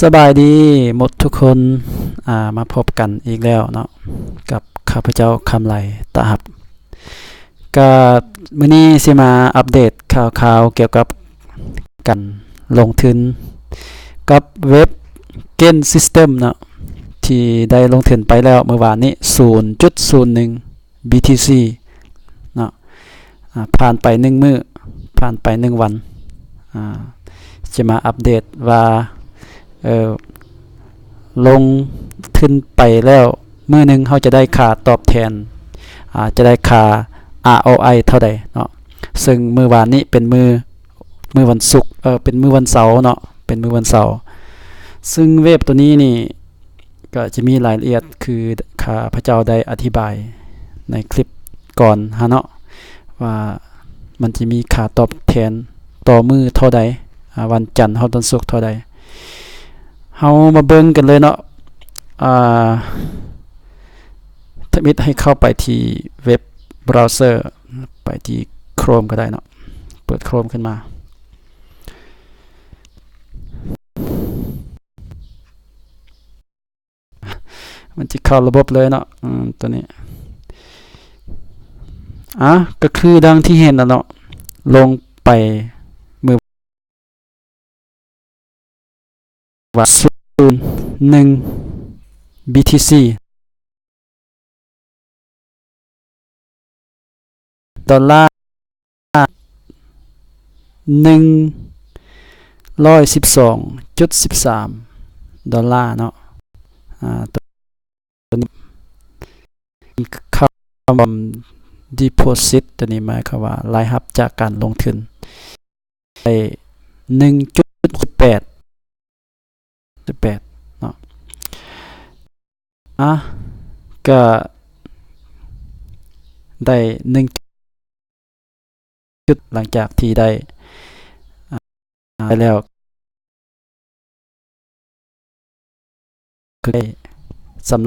ສະບາຍດີໝົດທຸກຄົນ ອາ ມາພົບກັນອີກແລ້ວເນາະ ກັບຂ້າພະເຈົ້າ ຄຳໄລ ຕະຫັບ. ກະມື້ນີ້ຊິມາອັບເດດຂ່າວໆກ່ຽວກັບການລົງທຶນກັບເວັບ Gain System ເນາະ ທີ່ໄດ້ລົງທຶນໄປແລ້ວມື້ວານນີ້ ສູນຈຸດສູນໜຶ່ງ ບີທີຊີ ເນາະ ອາ ຜ່ານໄປໜຶ່ງມື້ ຜ່ານໄປໜຶ່ງວັນ ອາ ຈະມາອັບເດດວ່າ ເອີ ລົງທຶນໄປແລ້ວມື້ໜຶ່ງເຮົາຈະໄດ້ຄ່າຕອບແທນ ອາ ຈະໄດ້ຄ່າ ອາ ໂອ ໄອ ເທົ່າໃດເນາະ. ເຊິ່ງມື້ວານນີ້ເປັນມື້ ມື້ວັນສຸກ ເອີ ເປັນມື້ວັນເສົາເນາະ ເປັນມື້ວັນເສົາ. ເຊິ່ງເວັບໂຕນີ້ນີ້ ກໍຈະມີລາຍລະອຽດ ຄືຂ້າພະເຈົ້າໄດ້ອະທິບາຍໃນຄລິບກ່ອນຫັ້ນເນາະ ວ່າມັນຈະມີຄ່າຕອບແທນຕໍ່ມື້ເທົ່າໃດ ອາ ວັນຈັນຮອດວັນສຸກເທົ່າໃດ. ເຮົາມາເບິ່ງກັນເລີຍເນາະ ອາ ທຳອິດໃຫ້ເຂົ້າໄປທີ່ເວັບບຣາວເຊີ ໄປທີ່ໂຄຣມກໍໄດ້ເນາະ ເປີດໂຄຣມຂຶ້ນມາ. ມັນຈະເຂົ້າລະບົບເລີຍເນາະ ອືມ ຕົວນີ້ ອາ ກໍຄືດັ່ງທີ່ເຫັນນະເນາະ ລົງໄປມື້ວານ ສູນໜຶ່ງ ບີທີຊີ ດອນລາ ໜຶ່ງຮ້ອຍສິບສອງຈຸດສິບສາມ ດອນລາເນາະ ອາ ຕົວນີ້ຄຳ ດີໂພຊິດ ຕົວນີ້ໝາຍຄວາມວ່າລາຍຮັບຈາກການລົງທຶນ ໄດ້ໜຶ່ງຈຸດຫົກສິບແປດ ສິບແປດເນາະ ອາ ກະໄດ້ໜຶ່ງຈຸດ ຫຼັງຈາກທີ່ໄດ້ ອາ ໄປແລ້ວ ຄືໄດ້ສຳ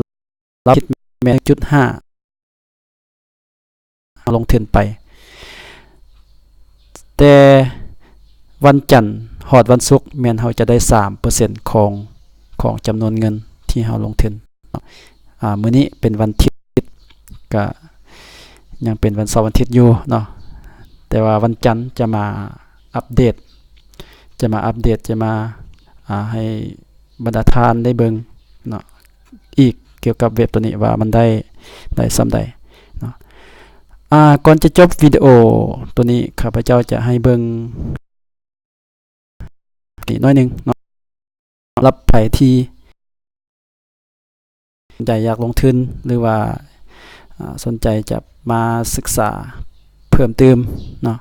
ລັບຄິດແມ່ນໜຶ່ງຈຸດຫ້າ ເຮົາລົງທຶນໄປ ແຕ່ວັນຈັນຮອດວັນສຸກ ແມ່ນເຮົາຈະໄດ້ສາມເປີເຊັນຂອງ ຂອງຈຳນວນເງິນທີ່ເຮົາລົງທຶນເນາະ. ອາ ມື້ນີ້ເປັນວັນທິດ ກະຍັງເປັນວັນເສົາວັນທິດຢູ່ເນາະ ແຕ່ວ່າວັນຈັນຈະມາອັບເດດ ຈະມາອັບເດດ ຈະມາ ອາ ໃຫ້ບັນດາທ່ານໄດ້ເບິ່ງເນາະ ອີກກ່ຽວກັບເວັບໂຕນີ້ວ່າມັນໄດ້ ໄດ້ສ່ຳໃດເນາະ. ອາ ກ່ອນຈະຈົບວິດີໂອໂຕນີ້ ຂ້າພະເຈົ້າຈະໃຫ້ເບິ່ງ ນີ້ໜ້ອຍໜຶ່ງເນາະ ສຳລັບໃຜທີ່ສົນໃຈຢາກລົງທຶນ ຫຼືວ່າ ອາ ສົນໃຈຈະມາສຶກສາເພີ່ມຕື່ມເນາະ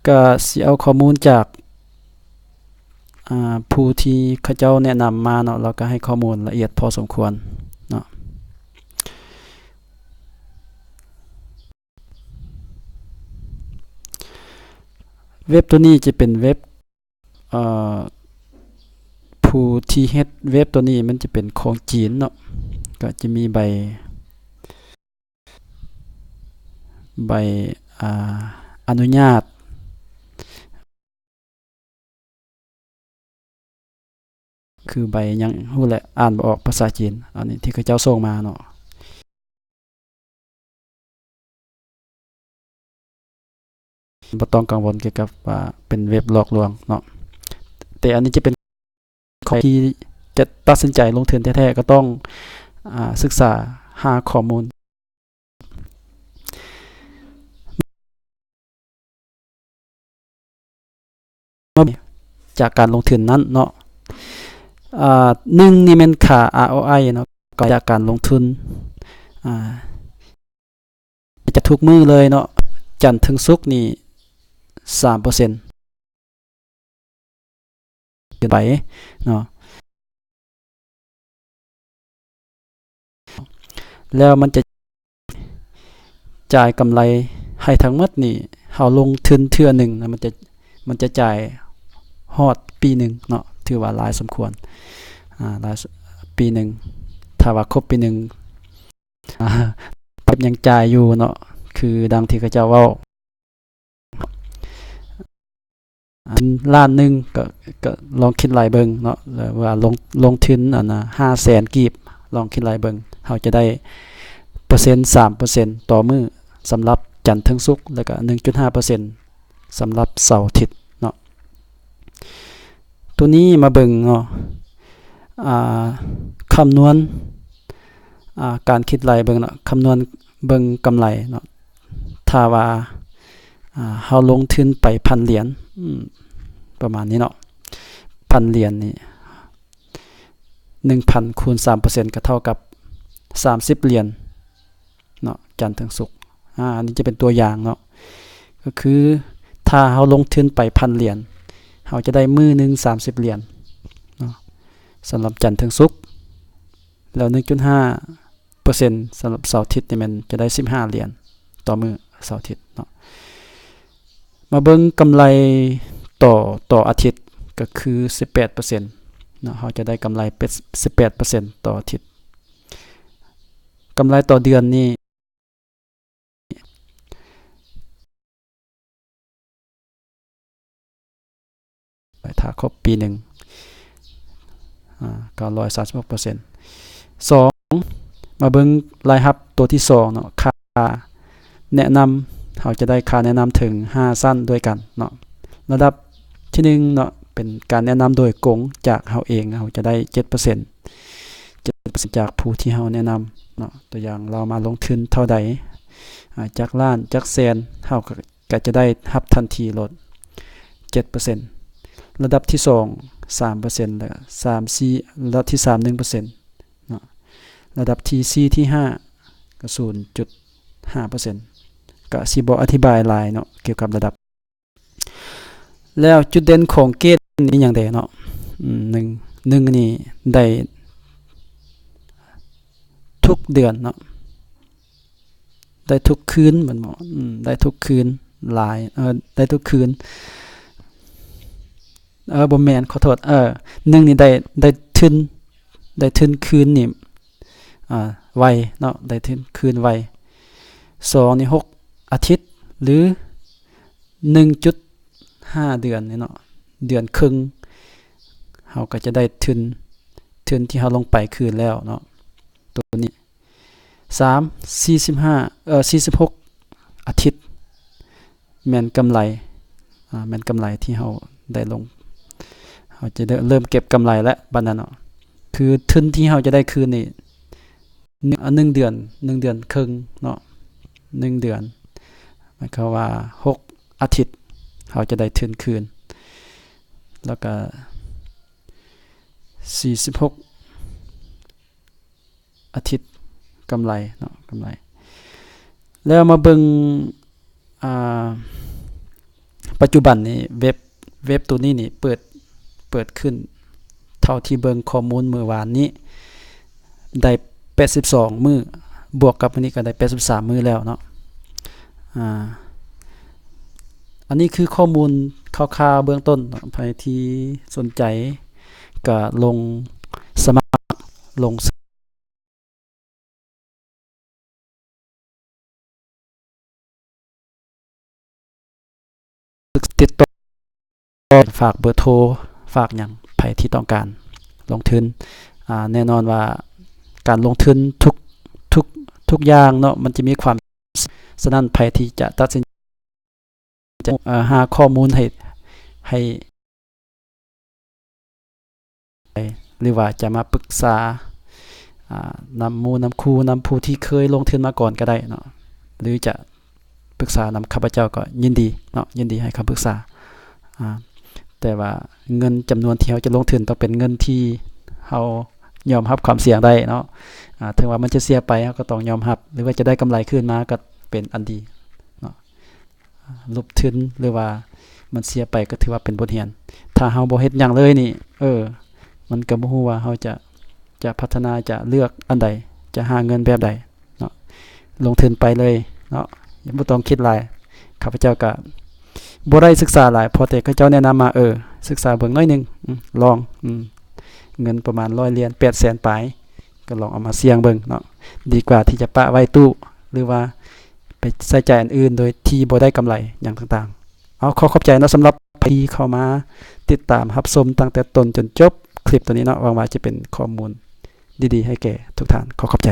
ກະຊິເອົາຂໍ້ມູນຈາກ ອາ ຜູ້ທີ່ເຂົາເຈົ້າແນະນຳມາເນາະ ລາວກະໃຫ້ຂໍ້ມູນລະອຽດພໍສົມຄວນເນາະ. ເວັບໂຕນີ້ຈະເປັນເວັບ ເອີ ຜູ້ທີ່ເຮັດເວັບໂຕນີ້ມັນຈະເປັນຂອງຈີນເນາະ ກະຈະມີໃບ ໃບ ອາ ອະນຸຍາດ ຄືໃບຫຍັງຮູ້ແຫຼະ ອ່ານບໍ່ອອກພາສາຈີນ ອັນນີ້ທີ່ເຂົາເຈົ້າສົ່ງມາເນາະ. ບໍ່ຕ້ອງກັງວົນກ່ຽວກັບວ່າເປັນເວັບຫຼອກລວງເນາະ ແຕ່ອັນນີ້ຈະເປັນ ຂອງທີ່ຈະຕັດສິນໃຈລົງທຶນແທ້ໆ ກໍຕ້ອງ ອາ ສຶກສາຫາຂໍ້ມູນ ຈາກການລົງທຶນນັ້ນເນາະ. ອາ ໜຶ່ງນີ້ແມ່ນຄ່າ ອາ ໂອ ໄອ ເນາະ ກໍຈາກການລົງທຶນ ອາ ຈະທຸກມື້ເລີຍເນາະ ຈັນເຖິງສຸກນີ້ ສາມເປີເຊັນ ຂຶ້ນໄປເນາະ ແລ້ວມັນຈະຈ່າຍກຳໄລໃຫ້ທັງໝົດນີ້ ເຮົາລົງທຶນເທື່ອໜຶ່ງນະ ມັນຈະ ມັນຈະຈ່າຍຮອດປີໜຶ່ງເນາະ ຖືວ່າຫຼາຍສົມຄວນ ອາ ຫຼາຍ ປີໜຶ່ງ ຖ້າວ່າຄົບປີໜຶ່ງ ອາ ເກັບຍັງຈ່າຍຢູ່ເນາະ ຄືດັ່ງທີ່ເຂົາເຈົ້າເວົ້າ. ລ້ານໜຶ່ງ ກໍ ກໍລອງຄິດໄລ່ເບິ່ງເນາະ ວ່າລົງ ລົງທຶນອັນນ່າ ຫ້າແສນກີບ ລອງຄິດໄລ່ເບິ່ງ ເຮົາຈະໄດ້ເປີເຊັນ ສາມເປີເຊັນຕໍ່ມື້ ສຳລັບຈັນເຖິງສຸກ ແລ້ວກໍ ໜຶ່ງຈຸດຫ້າເປີເຊັນ ສຳລັບເສົາອາທິດເນາະ. ໂຕນີ້ມາເບິ່ງເນາະ ອ່າ ຄຳນວນ ອ່າ ການຄິດໄລ່ເບິ່ງເນາະ ຄຳນວນເບິ່ງກຳໄລເນາະ ຖ້າວ່າ ອ່າ ເຮົາລົງທຶນໄປພັນຫຼຽນ ອືມ ປະມານນີ້ເນາະ ພັນຫຼຽນນີ້ ໜຶ່ງພັນຄູນສາມເປີເຊັນ ກໍເທົ່າກັບສາມສິບຫຼຽນເນາະ ຈັນເຖິງສຸກ ອາ ອັນນີ້ຈະເປັນຕົວຢ່າງເນາະ ກໍຄືຖ້າເຮົາລົງທຶນໄປພັນຫຼຽນ ເຮົາຈະໄດ້ມື້ໜຶ່ງສາມສິບຫຼຽນເນາະ ສຳລັບຈັນເຖິງສຸກ ແລ້ວໜຶ່ງຈຸດຫ້າເປີເຊັນ ສຳລັບເສົາອາທິດນີ້ແມ່ນຈະໄດ້ສິບຫ້າຫຼຽນຕໍ່ມື້ ເສົາອາທິດເນາະ. ມາເບິ່ງກຳໄລຕໍ່ ຕໍ່ອາທິດ ກໍຄືສິບແປດເປີເຊັນເນາະ ເຮົາຈະໄດ້ກຳໄລເປັນສິບແປດເປີເຊັນຕໍ່ອາທິດ. ກຳໄລຕໍ່ເດືອນນີ້ ຖ້າຄົບປີໜຶ່ງ ອາ ເກົ້າຮ້ອຍສາມສິບຫົກເປີເຊັນ. ສອງ ມາເບິ່ງລາຍຮັບໂຕທີສອງເນາະ ຄ່າແນະນຳ ເຮົາຈະໄດ້ຄ່າແນະນຳເຖິງຫ້າຊັ້ນດ້ວຍກັນເນາະ. ລະດັບທີໜຶ່ງເນາະ ເປັນການແນະນຳໂດຍກົງຈາກເຮົາເອງ ເຮົາຈະໄດ້ເຈັດເປີເຊັນ ເຈັດເປີເຊັນ ຈາກຜູ້ທີ່ເຮົາແນະນຳເນາະ. ຕົວຢ່າງ ລາວມາລົງທຶນເທົ່າໃດ ອາ ຈັກລ້ານ ຈັກແສນ ເຮົາກໍ ກໍຈະໄດ້ຮັບທັນທີໂລດ ເຈັດເປີເຊັນ. ລະດັບທີສອງ ສາມເປີເຊັນ ແລະ ສາມ ສີ່ ລະດັບທີສາມ ໜຶ່ງເປີເຊັນເນາະ. ລະດັບທີສີ່ ທີຫ້າ ກໍສູນຈຸດຫ້າເປີເຊັນ. ກະຊິບໍ່ອະທິບາຍຫຼາຍເນາະ ກ່ຽວກັບລະດັບ. ແລ້ວຈຸດເດັ່ນຂອງເກດນີ້ຫຍັງແດ່ເນາະ? ອືມ ໜຶ່ງ ໜຶ່ງນີ້ໄດ້ທຸກເດືອນເນາະ ໄດ້ທຸກຄືນແມ່ນບໍ່? ອືມ ໄດ້ທຸກຄືນ ຫຼາຍ ເອີ ໄດ້ທຸກຄືນ ເອີ ບໍ່ແມ່ນ ຂໍໂທດ ເອີ ໜຶ່ງນີ້ໄດ້ ໄດ້ທຶນ ໄດ້ທຶນຄືນນີ້ ອ່າ ໄວເນາະ ໄດ້ທຶນຄືນໄວ. ສອງນີ້ ຫົກອາທິດ ຫຼື ໜຶ່ງຈຸດຫ້າເດືອນນີ້ເນາະ ເດືອນເຄິ່ງ ເຮົາກໍຈະໄດ້ທຶນ ທຶນທີ່ເຮົາລົງໄປຄືນແລ້ວເນາະ ໂຕນີ້. ສາມ ສີ່ສິບຫ້າ ເອີ ສີ່ສິບຫົກອາທິດ ແມ່ນກຳໄລ ອາ ແມ່ນກຳໄລທີ່ເຮົາໄດ້ລົງ ເຮົາຈະໄດ້ເລີ່ມເກັບກຳໄລແລ້ວ ບັດນັ້ນເນາະ ຄືທຶນທີ່ເຮົາຈະໄດ້ຄືນນີ້ ໜຶ່ງ ອາ ໜຶ່ງເດືອນ ໜຶ່ງເດືອນເຄິ່ງເນາະ ໜຶ່ງເດືອນ ໝາຍຄວາມວ່າຫົກອາທິດ ເຮົາຈະໄດ້ທຶນຄືນ ແລ້ວກະສີ່ສິບຫົກ ອາທິດ ກຳໄລເນາະ ກຳໄລ. ແລ້ວມາເບິ່ງ ອ່າ ປັດຈຸບັນນີ້ ເວັບ ເວັບໂຕນີ້ນີ້ເປີດ ເປີດຂຶ້ນ ເທົ່າທີ່ເບິ່ງຂໍ້ມູນມື້ວານນີ້ ໄດ້ແປດສິບສອງມື້ ບວກກັບມື້ນີ້ກໍໄດ້ແປດສິບສາມມື້ແລ້ວເນາະ. ອ່າ ອັນນີ້ຄືຂໍ້ມູນຄ່າວໆເບື້ອງຕົ້ນເນາະ ໃຜທີ່ສົນໃຈກໍລົງສະໝັກ ລົງ ຕິດຕໍ່ ຝາກເບີໂທ ຝາກຫຍັງ ໃຜທີ່ຕ້ອງການລົງທຶນ ອາ ແນ່ນອນວ່າການລົງທຶນທຸກ ທຸກ ທຸກຢ່າງເນາະ ມັນຈະມີຄວາມ ສະນັ້ນໃຜທີ່ຈະຕັດສິນ ຈະ ເອີ ຫາຂໍ້ມູນໃຫ້ ໃຫ້ ຫຼືວ່າຈະມາປຶກສາ ອ່າ ນຳໝູ່ນຳຄູ່ ນຳຜູ້ທີ່ເຄີຍລົງທຶນມາກ່ອນກໍໄດ້ເນາະ ຫຼືຈະປຶກສານຳຂ້າພະເຈົ້າກໍຍິນດີເນາະ ຍິນດີໃຫ້ຄຳປຶກສາ. ອ່າ ແຕ່ວ່າເງິນຈຳນວນທີ່ເຮົາຈະລົງທຶນຕ້ອງເປັນເງິນທີ່ເຮົາຍອມຮັບຄວາມສ່ຽງໄດ້ເນາະ. ອ່າ ເຖິງວ່າມັນຈະເສຍໄປ ເຮົາກໍຕ້ອງຍອມຮັບ ຫຼືວ່າຈະໄດ້ກຳໄລຄືນມາກໍເປັນອັນດີເນາະ. ລົງທຶນ ຫຼືວ່າມັນເສຍໄປກໍຖືວ່າເປັນບົດຮຽນ. ຖ້າເຮົາບໍ່ເຮັດຫຍັງເລີຍນີ້ ເອີ ມັນກໍບໍ່ຮູ້ວ່າເຮົາຈະ ຈະພັດທະນາ ຈະເລືອກອັນໃດ ຈະຫາເງິນແບບໃດເນາະ. ລົງທຶນໄປເລີຍເນາະ ບໍ່ຕ້ອງຄິດຫຼາຍ. ຂ້າພະເຈົ້າກໍບໍ່ໄດ້ສຶກສາຫຼາຍ ພໍແຕ່ເຂົາເຈົ້າແນະນຳມາ ເອີ ສຶກສາເບິ່ງໜ້ອຍໜຶ່ງ ອືມ ລອງ ອືມ ເງິນປະມານຮ້ອຍຫຼຽນ ແປດແສນປາຍ ກໍລອງເອົາມາສ່ຽງເບິ່ງເນາະ ດີກວ່າທີ່ຈະປະໄວ້ຕູ້ ຫຼືວ່າໄປໃຊ້ຈ່າຍອັນອື່ນໂດຍທີ່ບໍ່ໄດ້ກຳໄລຫຍັງຕ່າງໆ. ເອົາ ຂໍຂອບໃຈເນາະ ສຳລັບ ທີ່ເຂົ້າມາຕິດຕາມຮັບຊົມຕັ້ງແຕ່ຕົ້ນຈົນຈົບຄລິບໂຕນີ້ເນາະ. ຫວັງວ່າຈະເປັນຂໍ້ມູນດີໆໃຫ້ແກ່ທຸກທ່ານ. ຂໍຂອບໃຈ.